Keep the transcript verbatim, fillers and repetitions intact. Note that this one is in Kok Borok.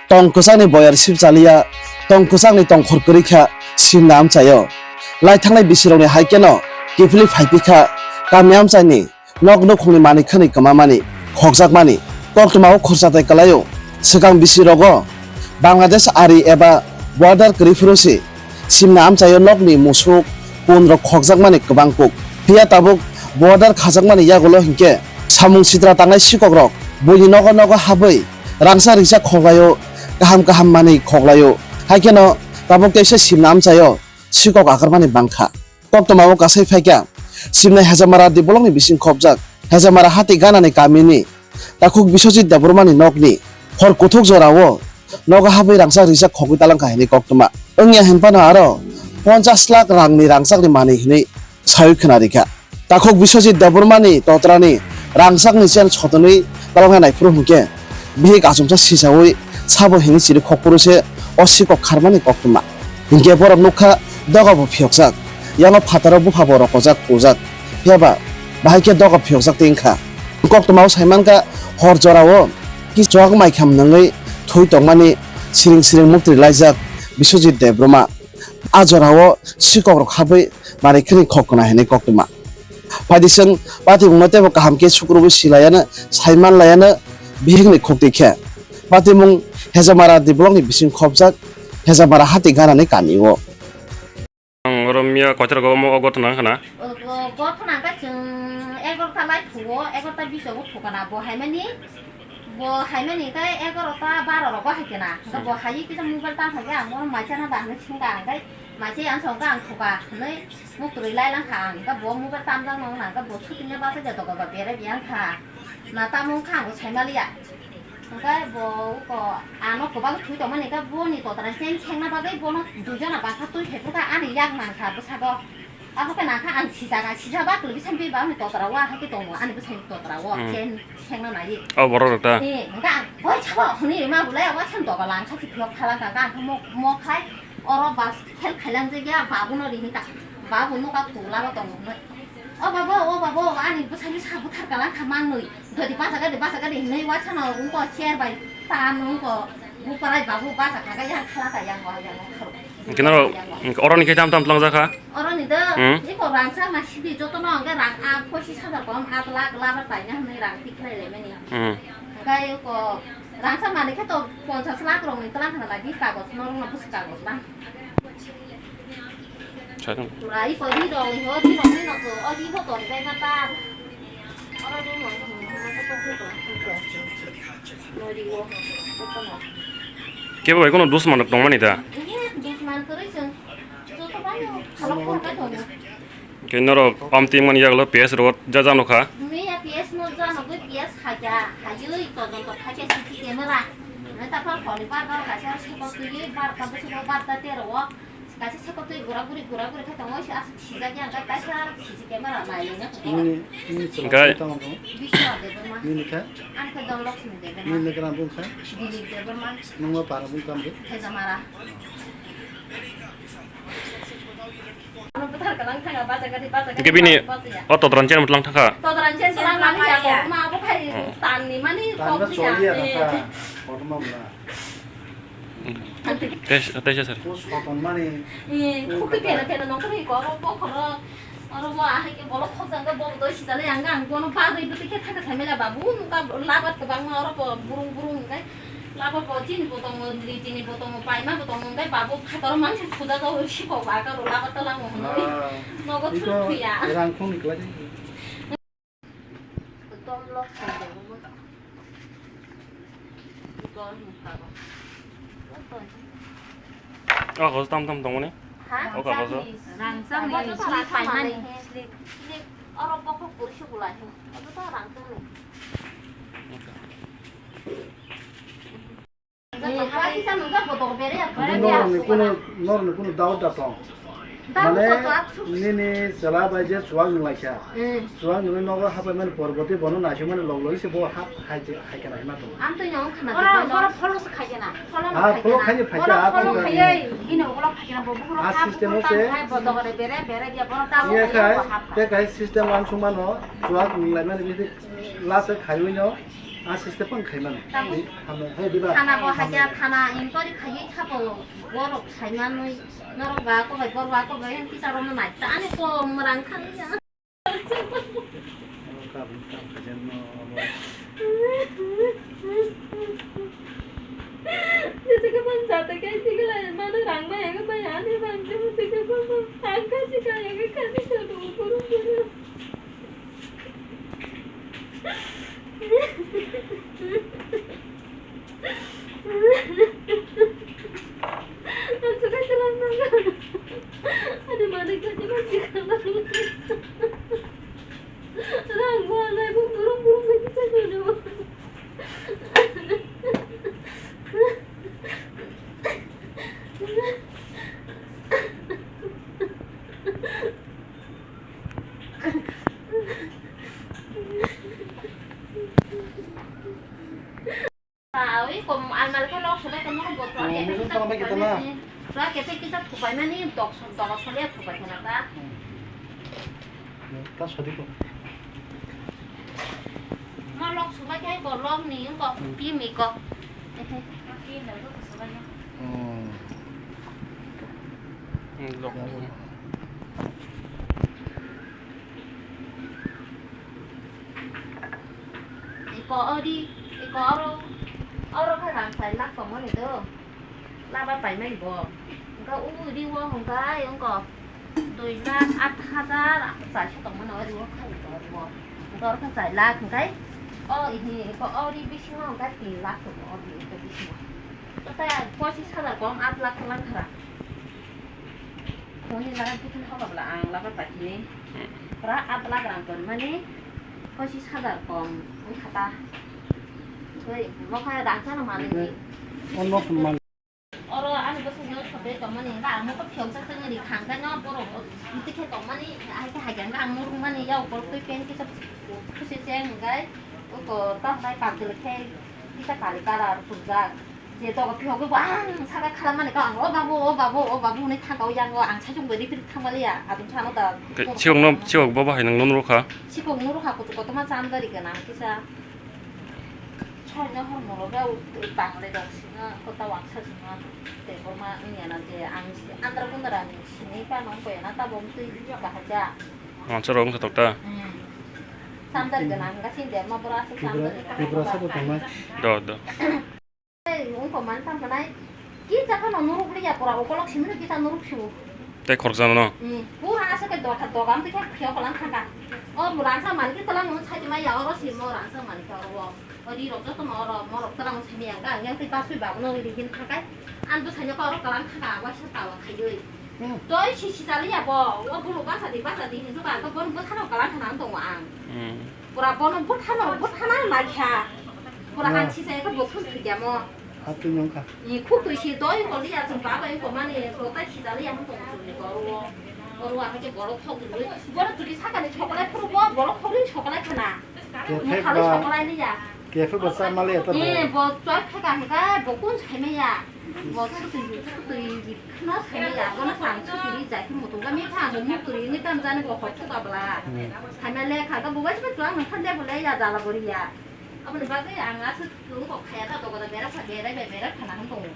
Tong kwchangni boyar sip chaliya, tong kwchangni tongkhor kwrwi kha simna amchaio. Lai thangnai bisirokni hai kheno kiphilwi phai phi kha kami amchaini nok nukhungni manwi khwnwi kwmamani, khokjakmani koktwmao khorchatai kwlaio. Swkang bisirogo Bangladesh ari eba border kwrwi phuru se simna amchaio nokni musuk, punrok khokjakmani kwbang kuk. Phiya tabuk border khajakmani yagulo hinkhe samung sitra tangnai sikokrok buini nogo nogo habwi rangchak rijak khoklaio, kaham kaham manwi khoklaio. Hai kheno tabuk teisa simna amchaio sikok akarmani bangkha. Koktwmao kasai phaikha simnai Hejamara D blockni bising khopjak Hejamara hati ganani kamini takhuk Biswajit Debbarmani nokni hor kuthuk jorao nogo habwi rangchak rijak khogwi talangkha hinwi koktwma wngya hinphano aro ponchash lakh rangni rangchakni manwi hinwi sawi khwnarikha. Takhuk Biswajit Debbarmani totrani rangchakni chen sotonwi talangna naiphuru hinkhe bihik achomsa sichawi sabo hinwi chiri khokphuru se o sikok kharmani koktwma. Hinkhe borok nukha doga bo phiyokjak, yango phataro bupha bo rokojak tujak, phiyaba bahai khe doga phiyokjak tei wngkha. Koktwmao saimankha hor jorao kichwak maikham nangwi thwi tongmani siring siring muktri laijak Biswajit Debbarma. A jorao sikokrok habwi manwi khwnwi khok kwna hinwi koktwma. Phaidi chwng patimungno teibo kaham khe sukrubwi silayano saimanlayano bihikni khuktwi khe. Patimung Hejamara D blockni bising khopjak Hejamara hati ganani kamio. Ang oro miya koitara go omo o gotna wngkha na? O, o gotna wngkha chwng egarota lai thugo, egarota bish o thuka na bo haimani, bo haimani khe egarota baro rogo hai khe na. Hwnkhe bo hai kisa mobile tang thangkhe ang bono maisa na da hinwi swngkha, hwnkhe maisa ang songkha ang thuka hinwi muktwi lai langkha ang, hwnkhe bo mobile tamjak nang na, hwnkhe bo shooting le bachai de doga ba berai biya wngkha na, tamo wngkha ang bo saimaliya. Hwnkhe bo uko ano kwbang thwi tongmani khe boni totra chen sengna bagwi bono duijona bangkha twi phaiphurkha ani yak mankha bwskango. Abo khe nangkha ang sijak, ang sijak ba kwlwi bwsani beba ani totra o ahai khe tongo ani bwsani totra o Hmm. Chen sengna naiwi. O borok rok ta? Eh, hwnkhe ang hoi sabo hwnwi rwma bolai abo asam doga langkha si phiyok khalangkha ang khe mo mo khai oro bus fail khailangjak ya babuno ri hwnka babu nokha thulabo tongo hwnwi. O babo, o babo, ani bwsani sa buthar kalang kha manwi. Dodi bachakadi, bachakadi hinwi waisano wngkha chair bai tan wngkha buparai babu bachakha khe yang khala kha yang wa yang wa kharo. Kinaro oroni khe tam tam tlangjak kha? Oroni do, Hmm? Iko rangchak na sidi jotono hwnkhe rang a pochis hajar kom at lakh laba paina hinwi rang thik khlai laimani. Hmm. Hwnkhe iko rangchak manwi khe to ponchas lakh rokni tlang khna lagi kagoj norokno bwswk kagoj ba. Chadong. Pura i pori rong ho di rong ni no ko o di ho ton kai na ta. Oro di mo. Kebo bai kono dusman rok tongmani da? Iya, dusman kwrwi chwng. Joto bai no khalok khalok kai tongo. Khe norok pam ting mani yagulo P S rok jaja nokha. Mi ya P S no jano gwi P S haja, hayui todonto khaja C C camera. Neta pha phone bar bar kaisa seko twi bar ka bwswk bar ta tero o. Kaisa seko twi gura guri, gura guri khe tongo, se aswk sijak ya, hwnkhe kaisa C C camera nai nai nai. Nini, nini chwla Hwnkhe? Tamo tongo? Bishwa Debbarma. Nini khe? Ani khe Dhanlakshmi Debbarma. Nini legra bung khe? Dilip Debbarma. Nungma para bung tamo? Thejamara. Ano bwthar kalang thanga, baja gari, baja gari, Hwnkhe bini baja ya. O todran chen mutlang thangkha? Todran chen tlang mani ya, ya. Kokma abo khai Hmm. Tanni mani Tanna kokma ya. Choli ya, Eh. Nangkha. Kokma bwla. Tei, tei se sir. Pus koton mani. Eh, khukui pena pena nongkhorwi ko, oro bokhoro, oro bo ahai ke bolok khokjang ke bolok doi sijale ang, ang bono bagwi bwtwi khe thangkha saimela babu, nungkha labat kwbangma oro bo burung burung hwnkhe labat bo chini bo tongo, litini bo tongo, paima bo tongo, hwnkhe babu phataro mansi thujago, sikok ba karo labat twlango hwnwi Ah, nogo iko thukphiya. Rang khong ni kwlai. Ekdom lok song tongmo. Ekdom ni phago. O kagoz tam tam tongmani? Ha? O kagoz o? Rangchak ni slip paimani. Slip. Slip. Oro bokhok pori se bulai. Abo to rangchak ni. Norokni kuno, norokni kuno doubt da tong? Mane, nini chwla bai je chuwak nung lai kha. Chuwak nungwi nogo hapai mani porbo tei bono naising mani log logwi se bo ha hai je, hai khe naima tongo. Ang twi nong khna. Oro, oro follow se khai kena. Follow no khai kena. Follow khai ni phai kha, follow khai. Bini ulo khai kena bo bukhro. A system o se. Bo dogore bere, bere dia bono ta. Ye khai, te khai system ang sung mano, chuwak nung lai mani bisi last khai wi no. A siste pang khaimano. Tamo. Thana bo hakya thana inquiry khaiwi thabo borok saimanwi norok ba kobai borok ba kobai ang kisa romno nai tani ko mrang khan ya. Jese ke man jata kai tigla mano rang ba ya ba ya ni rang je mo tigla ba ba ang ka si ka ya ka ka ni ka do ko ro ko ro. Awi kom almari khe lok sobai tongmani botol. Oh, kepek musu kisa tongbai thupai mani. Mani, rak kepek kisa thupai mani, dok so-, dok solia thupai khana ta. Hmm. Ta sodi ko. Ma lok sobai khe ko lok ni ko. Hmm. Pi mi ko. Ehe. Hmm. Hmm, lok. Ya, ni. Ya. Iko ori, iko oro, oro khe rang sai lakh tongmani do. Laba paimani bo. Wngkha uri o hwnkha, wngkha dui lakh aat hajar chairso tongmani ori o kha iko ori o. Wngkha oro khe char lakh hwnkhe, o ihi iko ori bisingo hwnkha tin lakh tongo ori iko bisingo. Tei pochis hajar kom aat lakh langkha. Phone ni laga button hoba bla ang laga paithini. Pura aat lakh rang tonmani pochis hajar kom wngkha ta. Tei mokha rang chana manwi. Ono man. Oro ani bwswk no sobe tongmani, ba ang mokha phiyok jak tongmani, khang khe no borok twi khe tongmani, hai khe hai khe ang murung mani, yak borok twi pant kisa kusi se hwnkhai, uko ta hai pagdil khe kisa kali colour phuljak. Je dogo phiyogwi bo ang saka khalamani kha ang, "O babu, o babu, o babu," hwnwi thangkha o yango ang saichung bai ripri thangmaliya, aboni sano da. Te sikokno, sikok bo bahai nang nukha. Sikok nukha kuchuk kotorma chandari gwnang kisa. Soino hor molo ga u bangle dok singa kota waksa singa te korma wngya na je ang andra kundra ni sini ka nong ko na ta bom twi kahai ja. Ang choro wngkha tok ta. Hmm. Chandari gwnang ga sin de ma bora se Tripura, chandari ka Tripura sabo tongnai. Do, do. Ei, wngkha man tang kanai. Ki chaphano nuruk liya pura, ukolok simino kisa nuruk sibu. Tei khorokjano no? Hmm, pura asa ke dota dogan tei khe phiya kolang thangka. O rangsa mani ke tola nung sai ma ya, oro simo rangsa mani ke oro. O ri rok joto no oro, mo rok tola nung sai ma ya, ang yang tei basui babu no ri hin thangkai. Ang bwsai no oro kolang thangka, waisa tawa khaiwi. Hmm. Toi si si chali ya bo, o bulu basa di, basa di hin suka, to bon bwthano kolang thangka ang tongo ang. Hmm. Pura bono bwthano, bwthana naikha. Pura ang sisa ekha bo khum thwikya mo. Hatwi nungkha. Ni khuk twi si doi ko liya chung baba ko mani ko tai sisa liya hon tong chung ni ko ro. Ko ro ang ke borok khok ni. Borok chuli sakani chokolai phuru bo, borok khok ni chokolai khana. Kephek ba, chokolai liya. Kephek ba sa mali eto. Ni bo choi pheka heka bo kun sai me ya. Bo chutwi chutwi. Kheno saimaya, bono ang chukiri jai khe mutung ga mepha, amo mukturi wngwi tamo jani bo hor thuk abla. Hmm. Saimaya lekha ga bo bai se chuwak nang khan de bo le ya jala bo ri ya. Aboni bagwi ang aswk wng kok khaya ta dogo da bera sa berai bai berai khana hwn tongo.